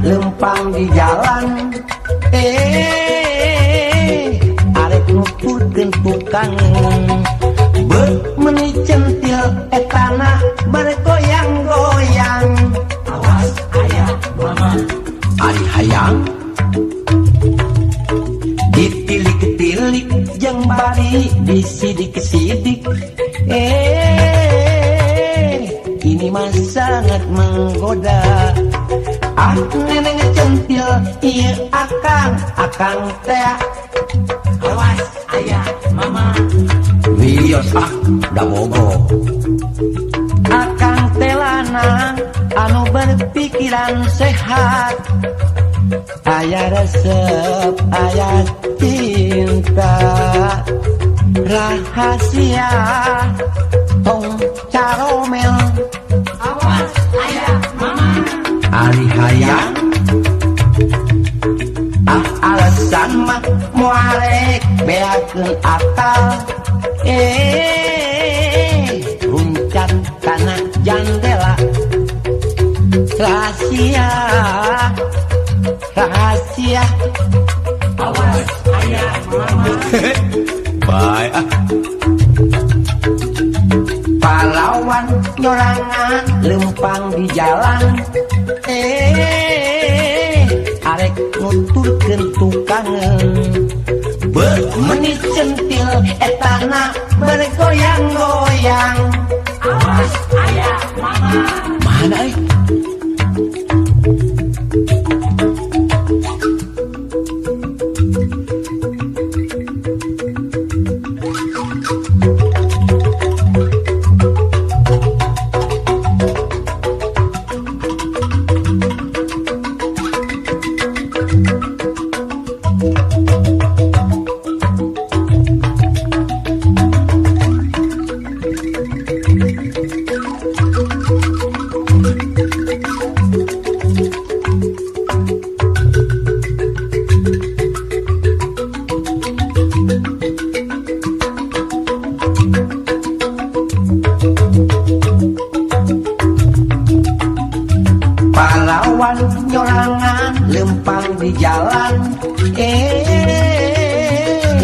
lempang di jalan. Eh, arek nuturkeun tukangeun. Beuh meni centil etana bergoyang-goyang. Awas aya mama. Ari hayang ditilik-tilik jeung bari disidik-sidik. Eh, ini mah sangat menggoda. Ah, neneng centil ieu akang, akang teh. Awas aya mama. Wios ah, da bogo. Akang teh lanang anu berpikiran sehat. Aya resep, aya cinta. Rahasia tong caromel. Awas aya mama. Ari hayang. Ah, alasan mah moal beakeun akal. Eh, runcat kana jandela. Rahasia, rahasia. Awas aya mama. Bye ah. Pahlawan nyorangan lempang di jalan. Eh, arek nuturkeun tukangeun. Beuh meni centil etana bergoyang-goyang. Awas aya mama. Mana euy? Pahlawan nyorangan lempang di jalan. Eh,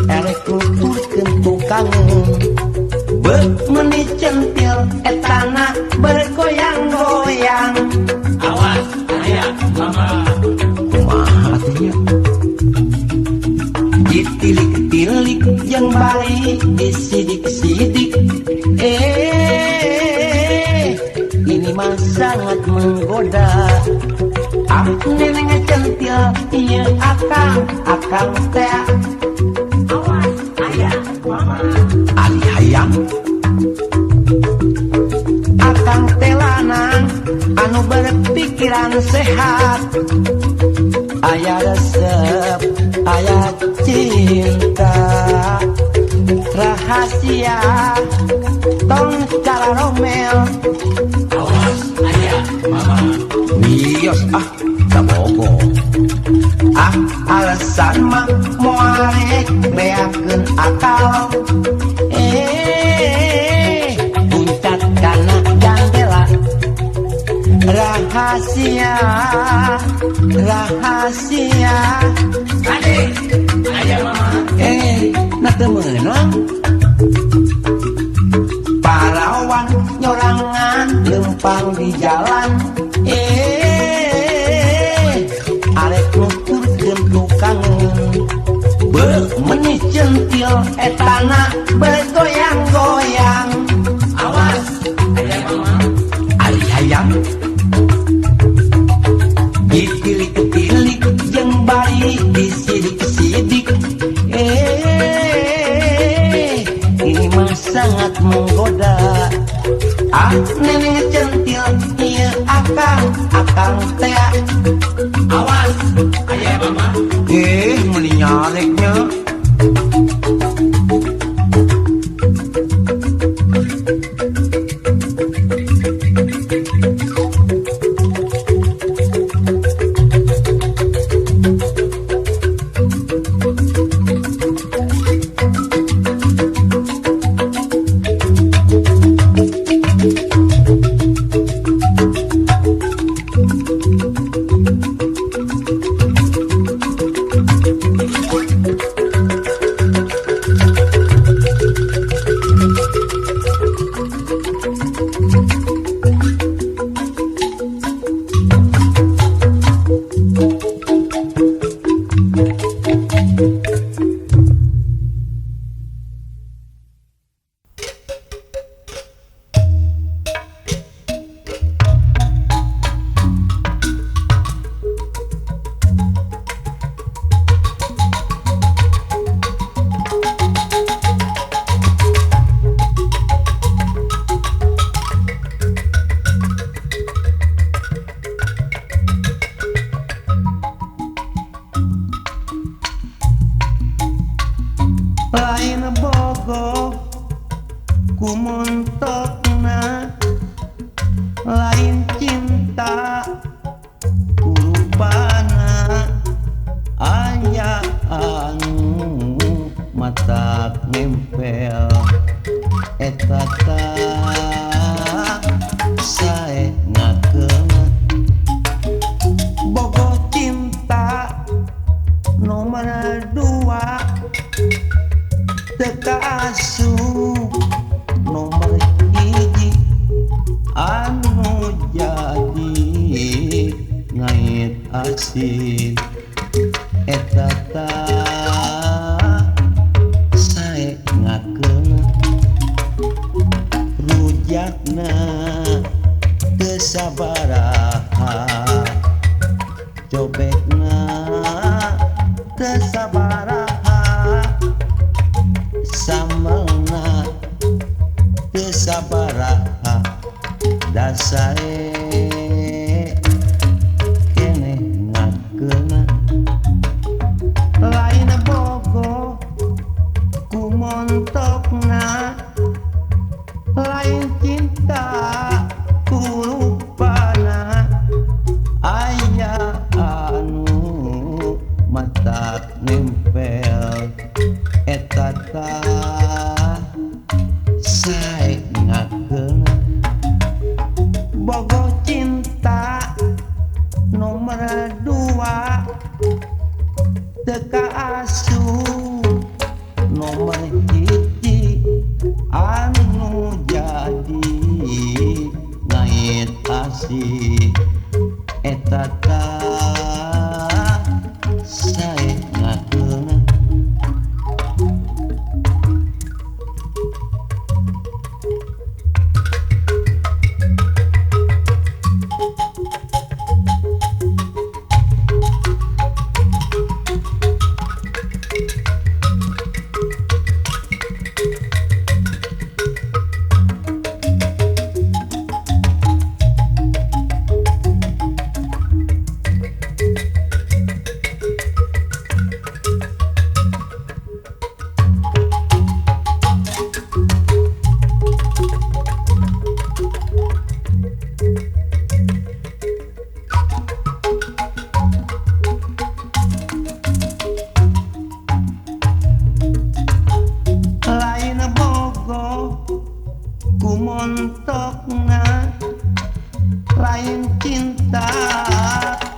erek nuturkeun tukangeun. Beuh meni centil etana bergoyang-goyang. Awas aya mama. Kumaha atuh nya? Ditilik-tilik jeung bari disidik-sidik. Eh, ini mah sangat menggoda. Ah, neneng centil ieu akang, akang teh. Awas aya mama. Ari hayang. Akang teh lanang anu berpikiran sehat. Aya resep, aya cinta. Rahasia tong caromel. Awas aya mama. Wios ah, da bogo. Ah, alasan mah moal beakeun akal. Eh, puncat kana jandela. Rahasia, rahasia. Ade, aya mama. Eh, na teu meunang. Pahlawan nyorangan lempang di jalan. Eh, arek nuturkeun tukangeun. Beuh meni centil etana bergoyang-goyang. Awas aya mama. Ari hayang ditilik-tilik jeung bari disidik-sidik. Eh, ini mah sangat menggoda. Ah, neneng centil ieu akang, akang teh. Awas aya mama. Eh, meuni nyareknya. asih eta tah sae ngakeuna rujakna teu sabaraha cobekna teu sabaraha sambelna teu sabaraha da sae keneh ngakeuna lain bogo ku montokna lain cinta ku rupana aya anu matak nempel eta tah sae ngakeuna bogo cinta nomor 2 teu kaasup nomor 1 anu jadi ngait asih eta tah sae ngakeuna. Lain bogo ku montokna lain cinta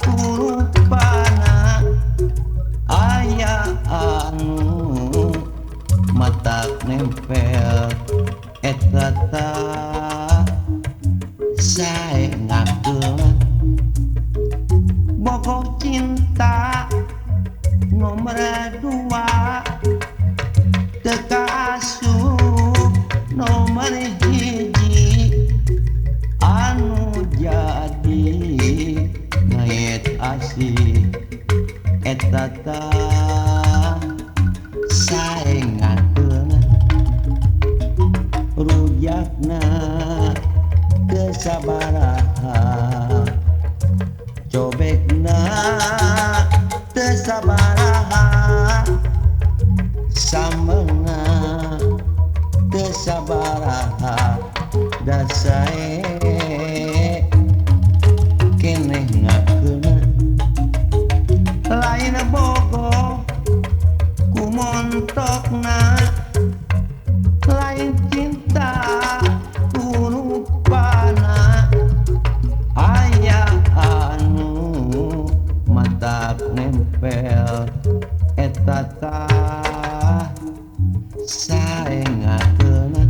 ku rupana aya anu matak nempel eta tah sae ngakeuna bogo cinta nomor 2 teu kaasup nomor 1 anu jadi ngait asih eta tah sae ngakeuna rujakna teu sabaraha cobekna teu sabaraha sambelna teu sabaraha da sae keneh ngakeuna lain bogo ku montokna lain cinta ku rupana aya anu matak nempel eta tah sae ngakeuna.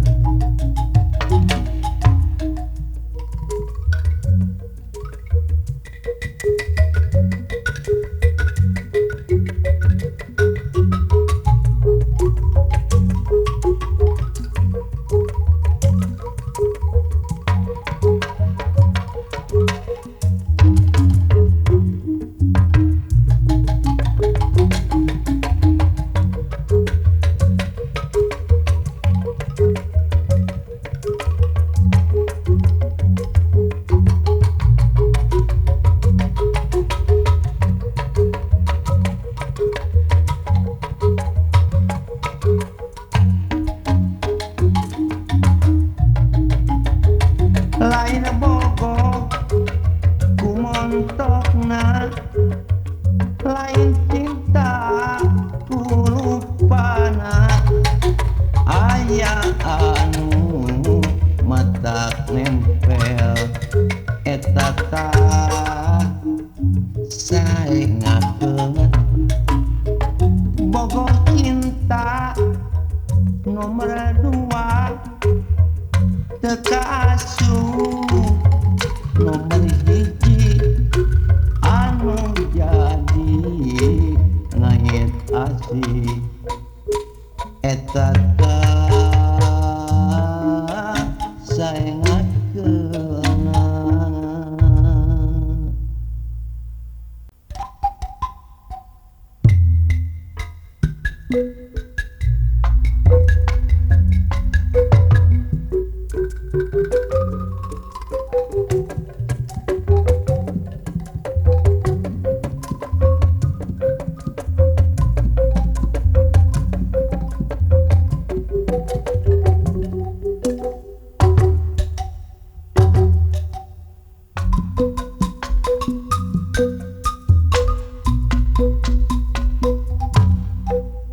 Lain bogo ku montokna lain cinta ku rupana aya anu matak nempel eta tah sae ngakeuna bogo cinta nomor 2 teu kaasup nomor 1 anu kasih eta saengakeuna.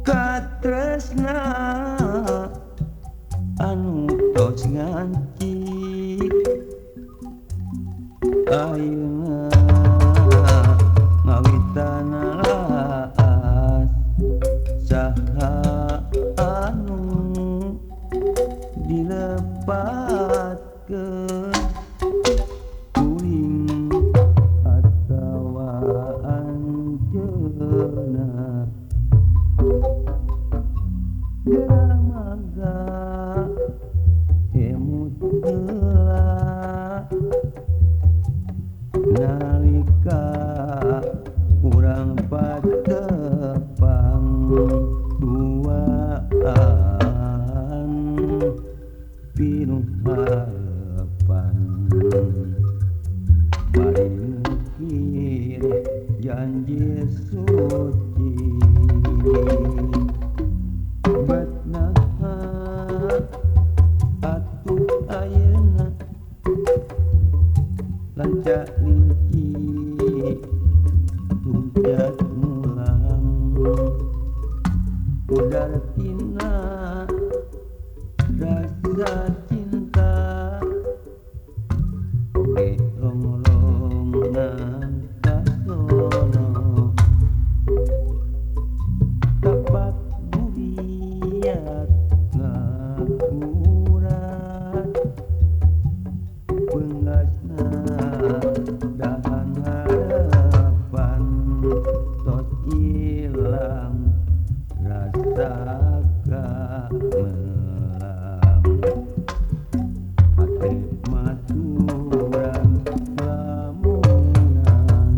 Katresna anu tos ngancik ayeuna ngawitan laas saha anu dilepatkeun kuring atawa anjeunna. Geura mangga emut heula nalika urang patepang duaan pinuh harapan bari ngukir janji suci. Bet naha atuh ayeuna lanca linci luncat mulang udar tina rasa cinta oge longlong nang kasono tapak buriat ngakurat pengasna dahan harapan tos ilang rasa kamelang hate maturan lamunan.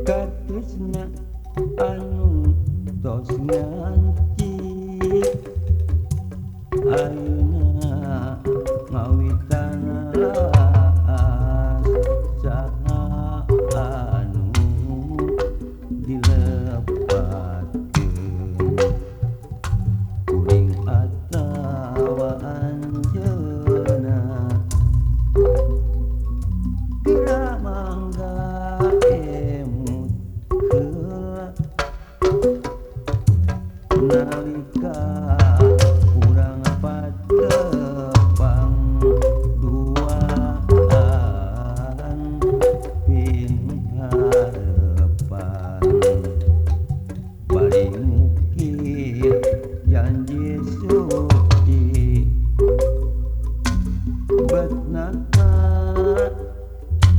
Katresna anu tos ngancik ayeuna ngawitan laas saha anu dilepatkeun kuring atawa anjeunna. Geura mangga emut heula nalika urang patepang duaan pinuh harapan bari ngukir janji suci. Bet naha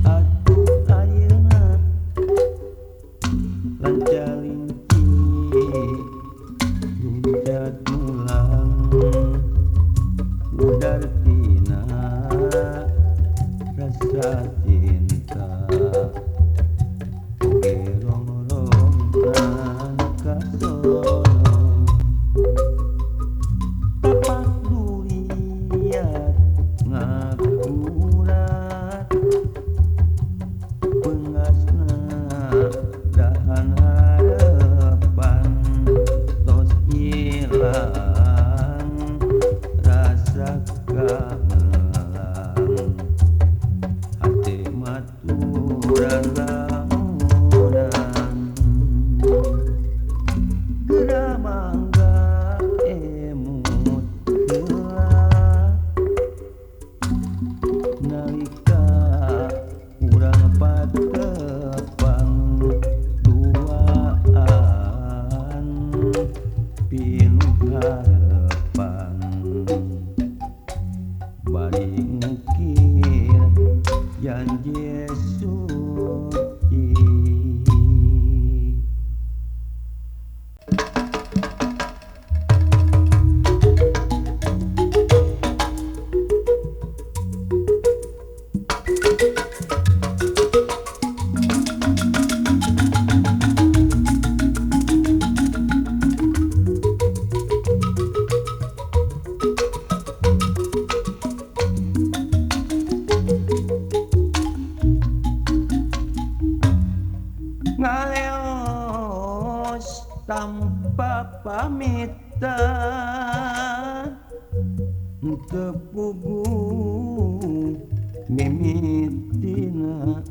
atuh ayeuna lanca linci luncat. pamitan teu puguh mimitina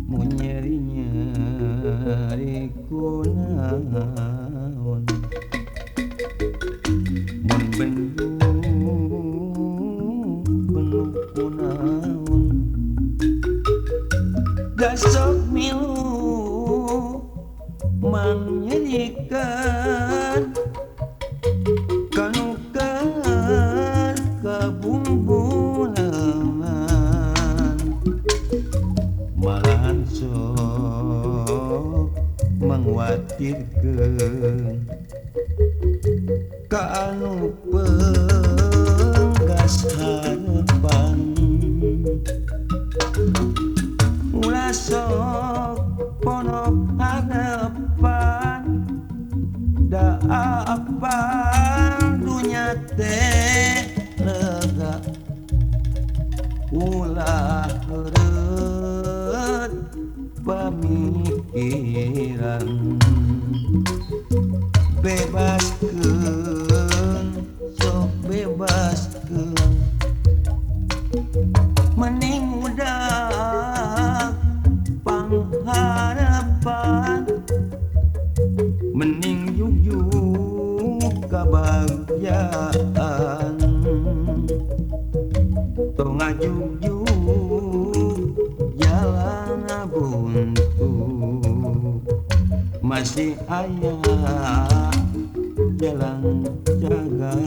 mun nyeri-nyeri kunaon mun bendu bendu kunaon gasok milu mangnyerikeun kanukeun kabungbulengan malahan sok mangwatirkeun ka anu penggas harepan ulah sok ponok harepan da apa dunya teh lega ulah heureut pamikiran bebaskeun sok bebaskeun mending udah pangharapan mending jugjug kabagjaan tong ngajugjug jalan buntu masih aya jalan jaga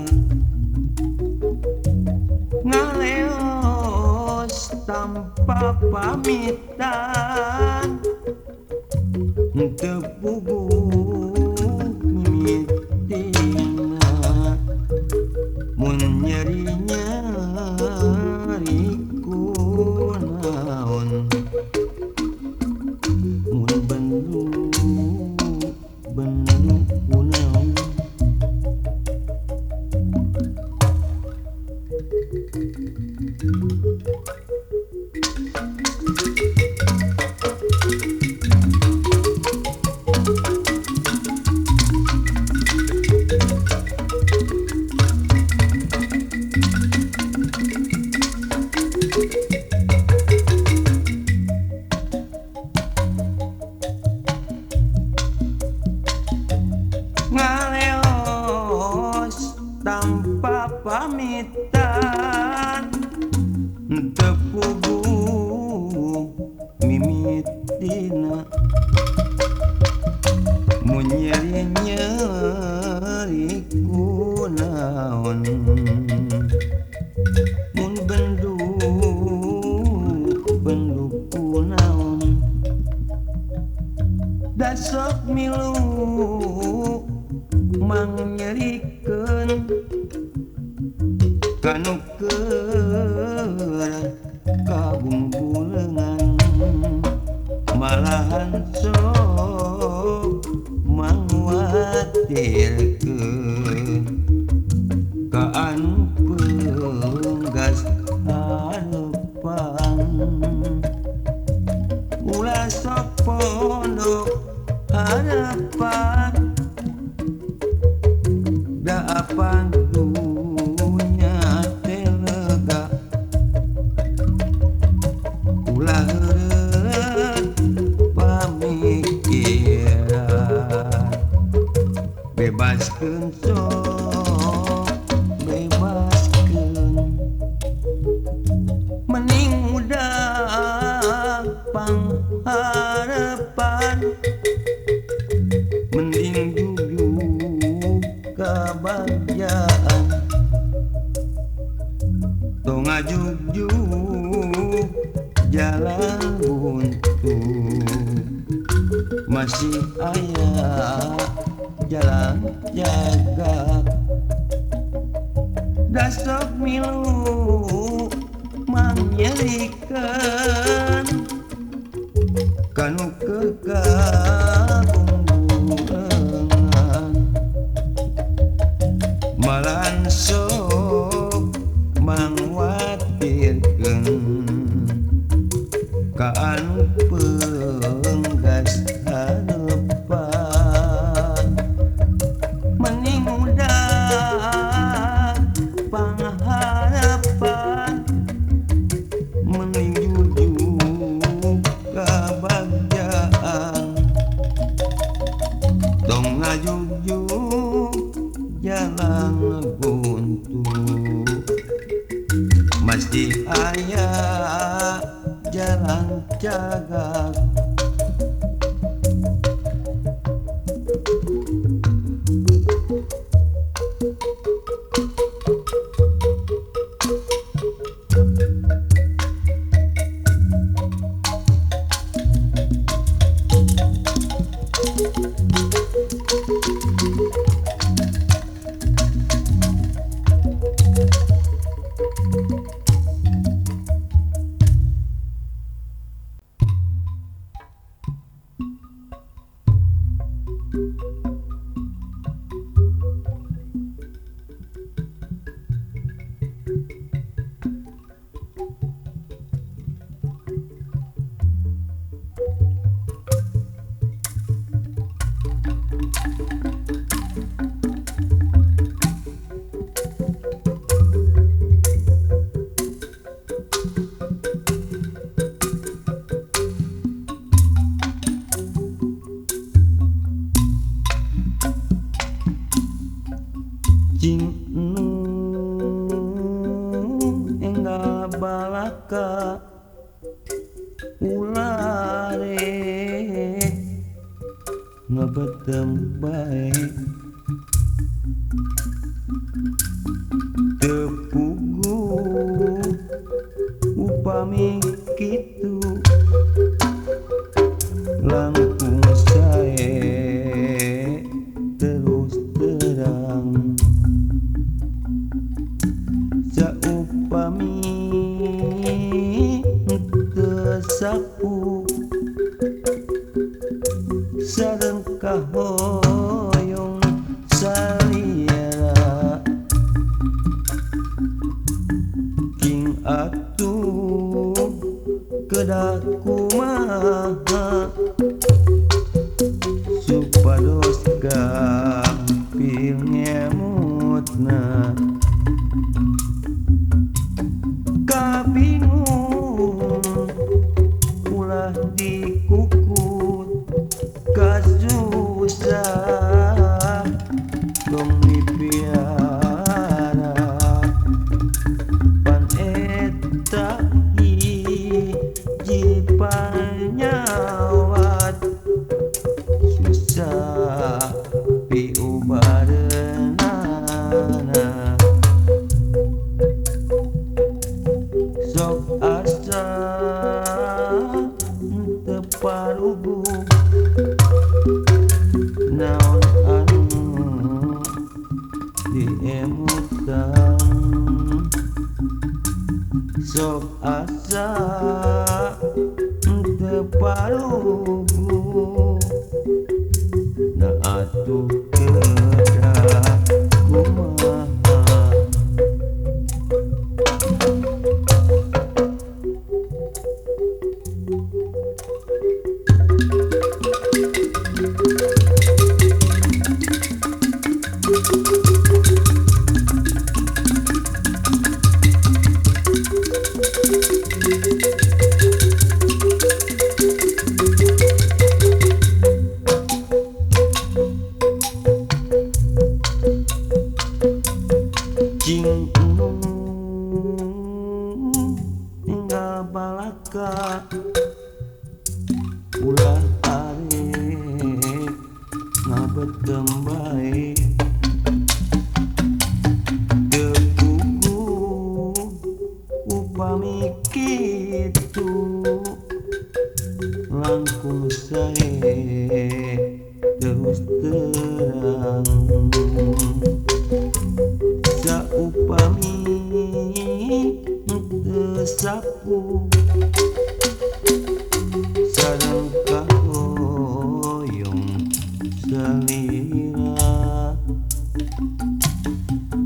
ngaleos tanpa pamitan teu puguh mimitina mun nyeri-nyeri kunaon mun bendu bendu kunaon. Ngaleos tanpa pamitan teu puguh mimitina mun nyeri-nyeri kunaon mun bendu bendu kunaon da sok milu mangnyerikeun kanu keur kabungbulengan malahan sok mangwatirkeun ka anu penggas harepan ulah sok pondok harapan da apa dunya teh lega ulah heureut pamikiran bebaskeun sok bebaskeun mending udah pangharepan mending jugjug kabagjaan tong ngajugjug jalan buntu masih aya jalan jaga da sok milu mangnyerikeun kanu keur kabungbulengan malahan sok mangwatirkeun ka anu penggas harepan. Ngajugjug jalan buntu masih aya jalan cagak. Cing enggal balaka ulare ngebetem bae teu puguh upami kitu langkung sae terus terang. Saupami teu sapu sareng kahoyong salira king atuh kedah kumaha supados gampil ngemutna. Kabingung ulah dikukut kasusah tong dipiara pan eta hiji panyawat susah piubareunana. Sok asa teu paruguh naon anu diemutan. Sok asa teu paruguh na atuh kedah kumaha. Cing enggal balaka ulah arek ngabetem bae teu puguh upami kitu langkung sae terus terang. Saupami teu sapu sareng kahoyong salira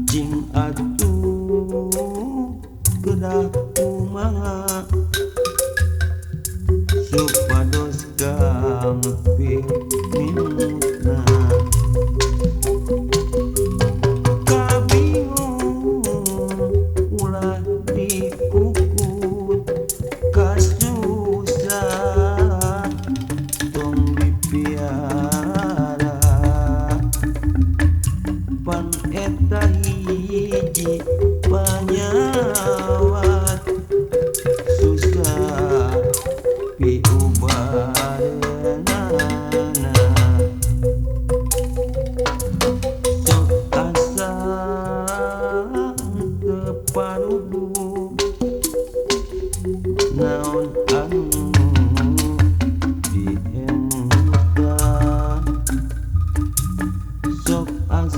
cing atuh kedah kumaha supados gampil minutna. Kabingung ulah dikukut kasusah tong dipiara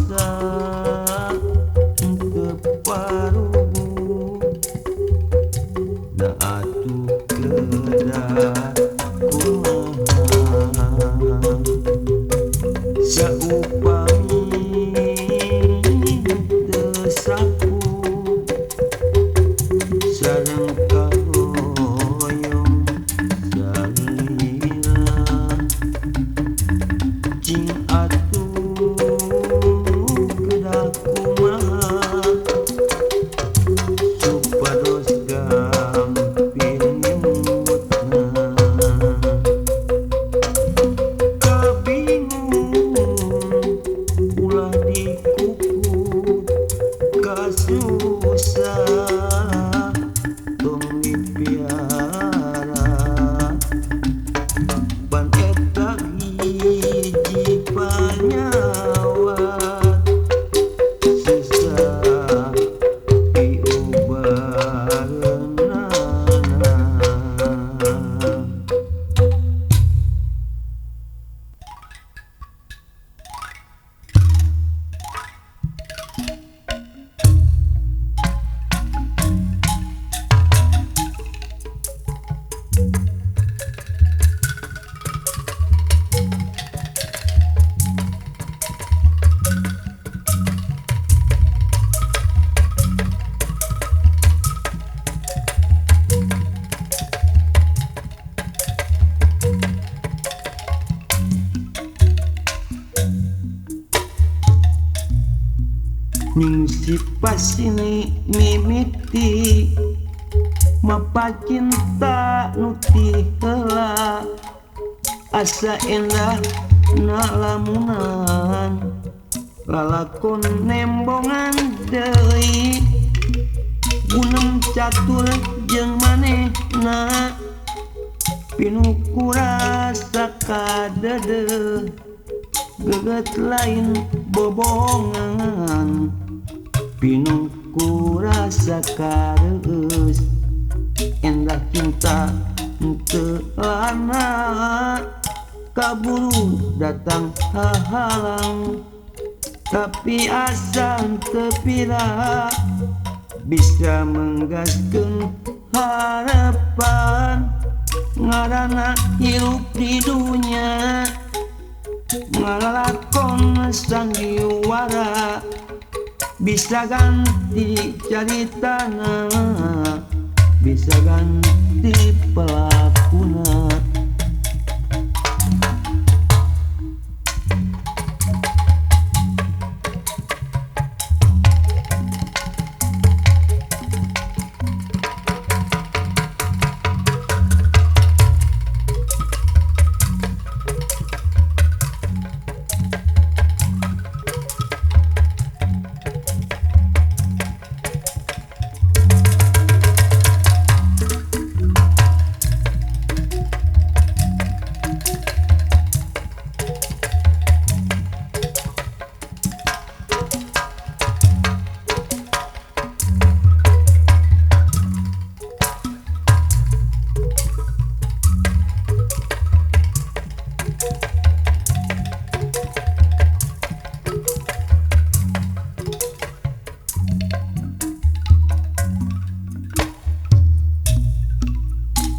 asa teu parugu da atuh kedah kumaha saupami teu saku sareng kahoyong salila cing atuh kedah kumaha supados gampil nyemutna kabingung ulah dikukut kasusah tong dipiara pan eta hiji panyawat susah diobareunana. Ning sipasini mimiti mapa cinta nu ti heula asa endah na lamunan lalakon nembongan deui gunem catur jeung manehna pinuh ku rasa kadeudeung geget lain bobongan pinuh ku rasa kareus endah cinta teu lana kaburu datang hahalang tapi asa teu pira bisa menggaskeun harapan ngaranna hirup di dunya ngalalakon sandiwara bisa ganti caritana bisa ganti pelakuna.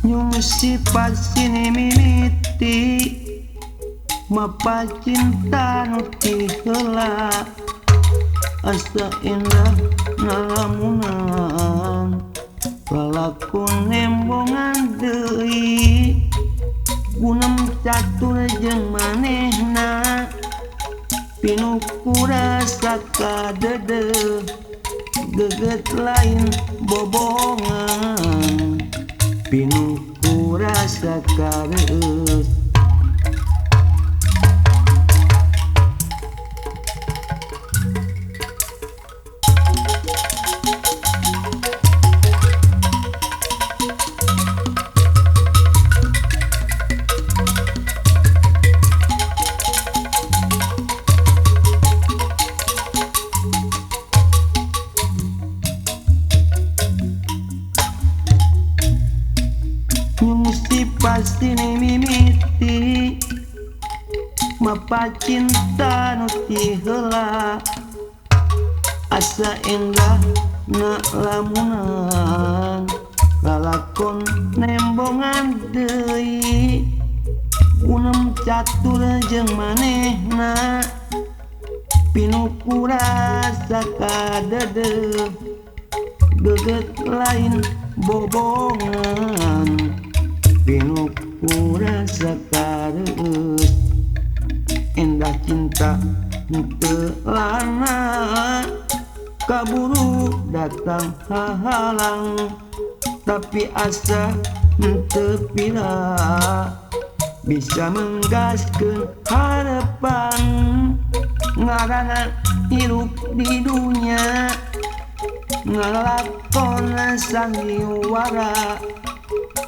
Nyung sifat sini mimiti mapa cinta nu ti heula asa indah ngalamunan lalakon nembongan deui gunem catur jeung manehna pinuh ku rasa kadeudeuh geget lain bobongan pinuh ku rasa kareus. Pasti mimiti mapa cinta nu ti heula Asa endah na lamunan lalakon nembongan deui gunem catur jeung manehna pinuh ku rasa kadedeuh geget lain bobongan pinuh ku rasa kareueus endah cinta teu lana kaburu datang hahalang tapi asa teu pira bisa menggaskeun harapan ngaranna hirup di dunya ngalakon sandiwara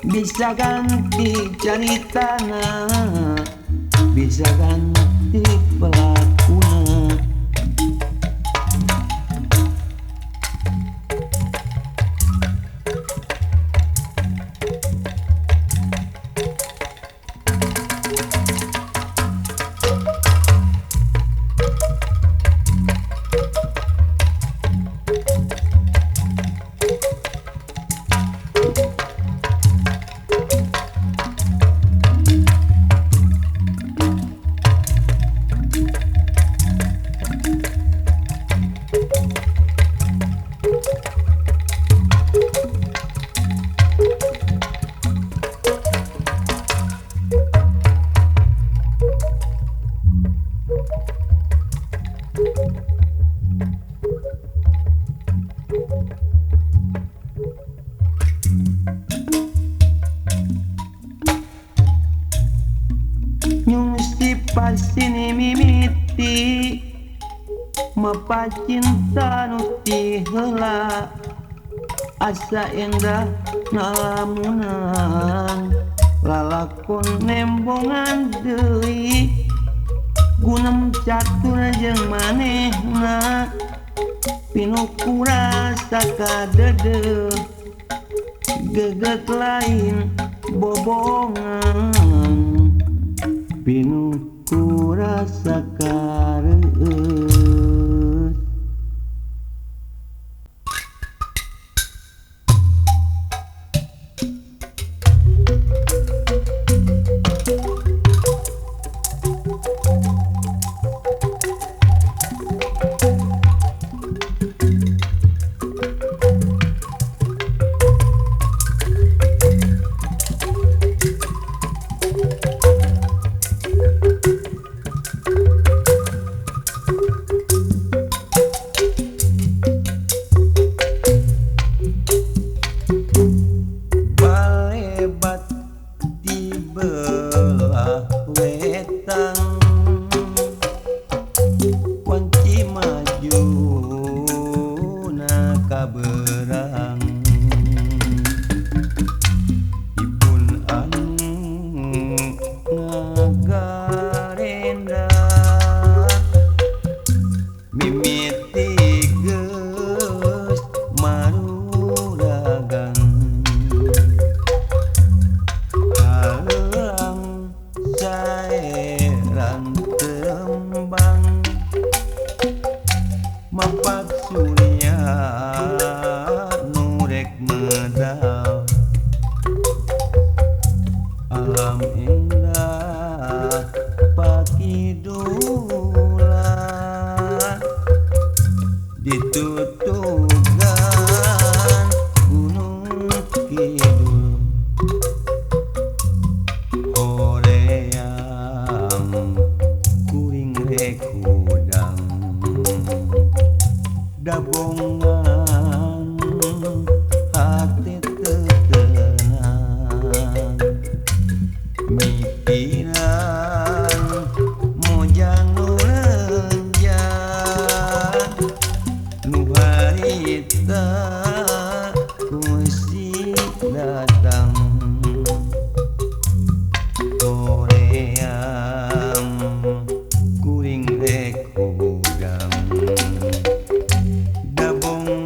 bisa ganti caritana bisa ganti pelakuna. Pasini mimiti mapa cinta nu ti heula asa endah ngalamunan lalakon nembongan deui gunem catur jeung manehna pinuh ku rasa kadedeuh geget lain bobongan pinuh ku rasa kareueus. Balebat di belah wetan wanci maju na kaberang ibun anu ngagarenda mimiti geus maruragan halang saeran tembang mapak surya nurek medal alam indah pakidulan ditutugan Gunung Kidul hoream kuring rek hudang dabongan hati teu tenang mikiran mojang nu lenjang nu harita ku si datang hoream kuring rek hudang dabongan.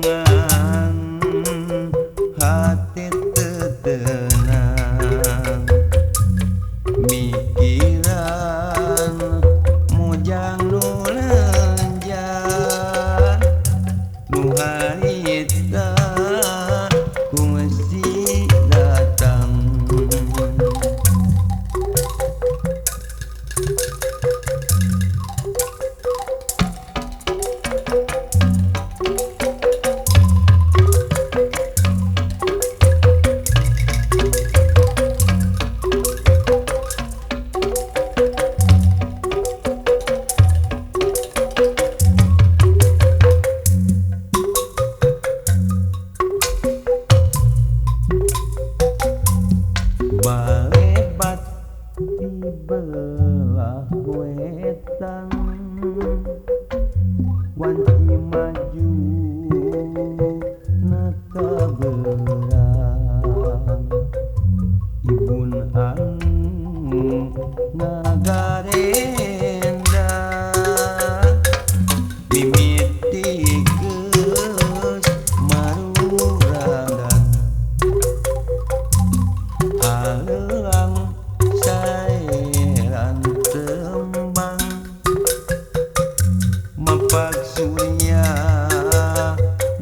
Mapak surya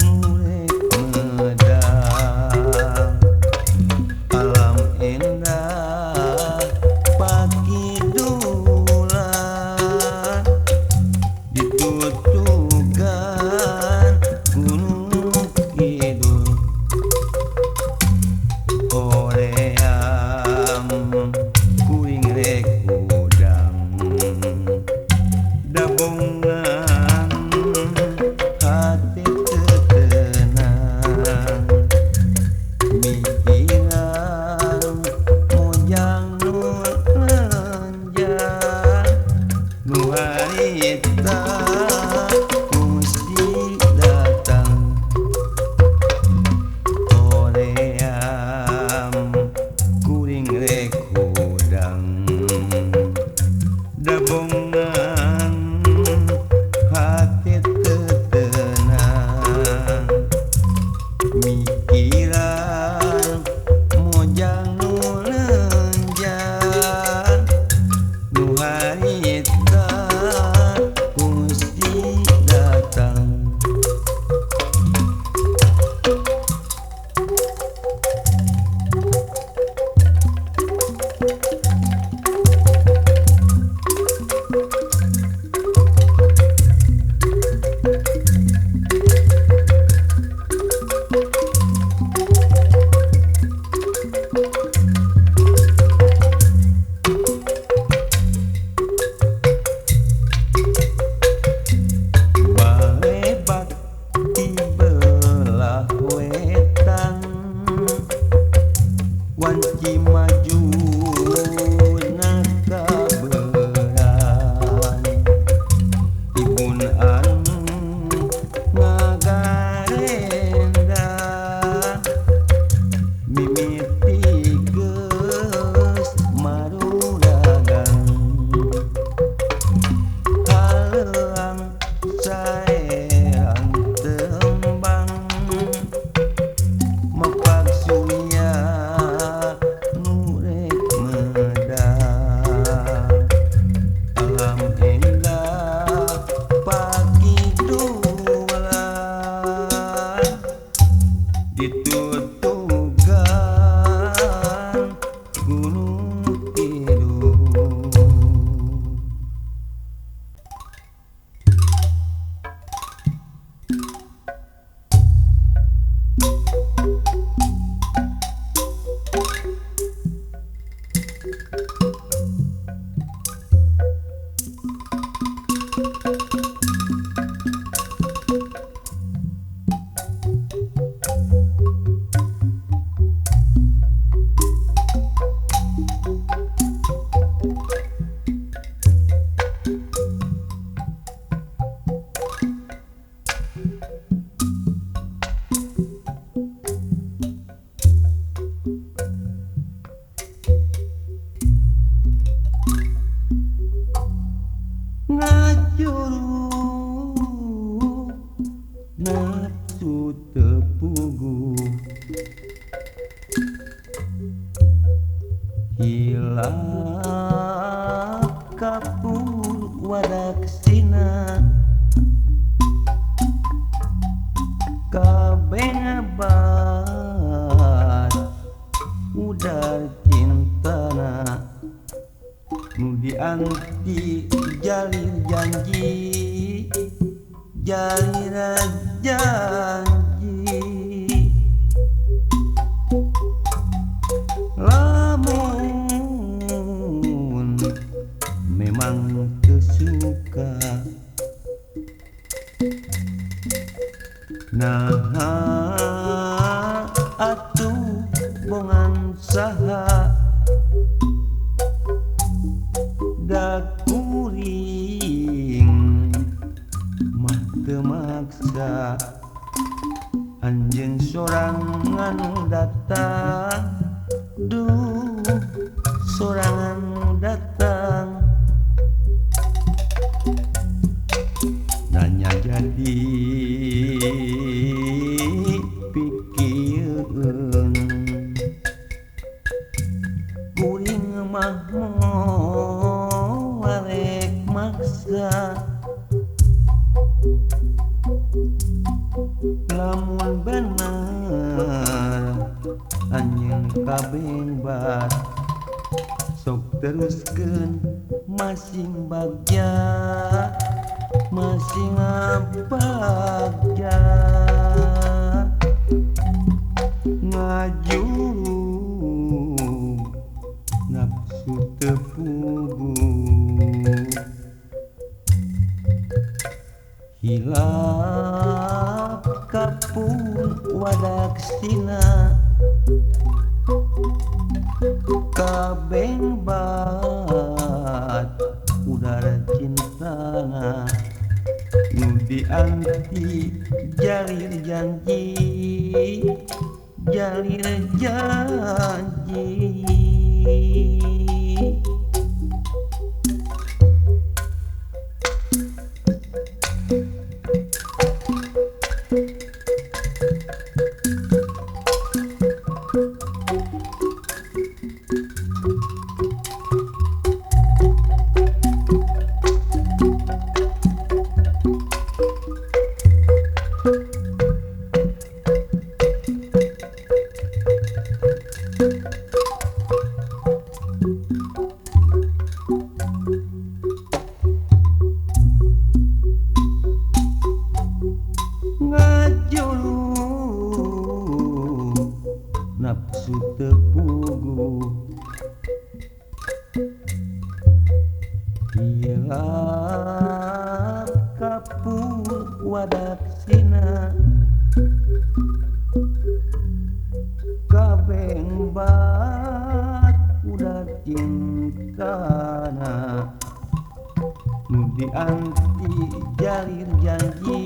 murek medang alam endah pakidulan ditutukan Gunung Kidul oream kuring rek udang dabongan hati tenang mikiran mojang nu lenjang nu harita mesti datang oream kuring rek hudang dabongan hati tenang mikiran mojang nu lenjang nu harita mesti datang. Balebat di belah wetan wanci maju nakaberan ibun anu ngagarenda mimiti geus maruragang haleuang saeang tembang mapak surya nu rek medang alam endah pakidulan ditutukan Gunung Kidul. Ngajuru nafsu tepugu hilap kapur wadaksina kabeh ngebat udar cintana nu dianti jalir janji jalir janji lamun memang kesuka nah atuh bongan saha da kuring mah teu maksa anjeun sorangan datang duh sorangan datang nanya jadi pikirkeun kuring mah moal rek maksa. kabengbat sok teruskeun masing bagja masing bagja ngajurug nafsu teu puguh hilap kapung wadaksina kabeng bat udara cintana nu dianti jalir janji jalir janji. Ngajulug nafsu teu puguh hilap kapung wadaksina kabeng bat udah cintana nu dianti jalir janji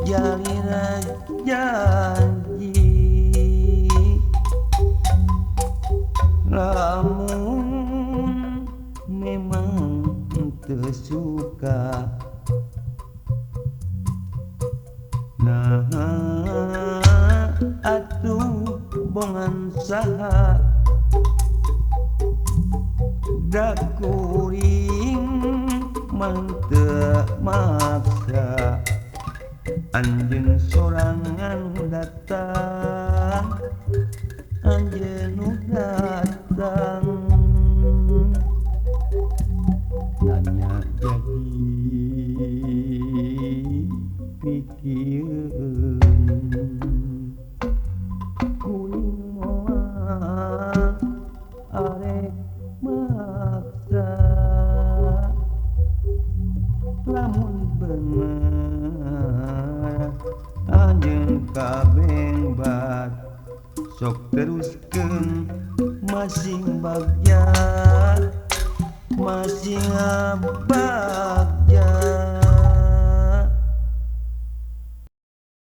jalir janji. Lamun memang teu suka nah atuh bongan saha da kuring mah teu maksa anjeun sorangan datang anjeun nu datang nanya jadi pikireun kuring moal arek maksa lamun bener anjeun kabeng bat sok teruskeun masing bagja masing bagja.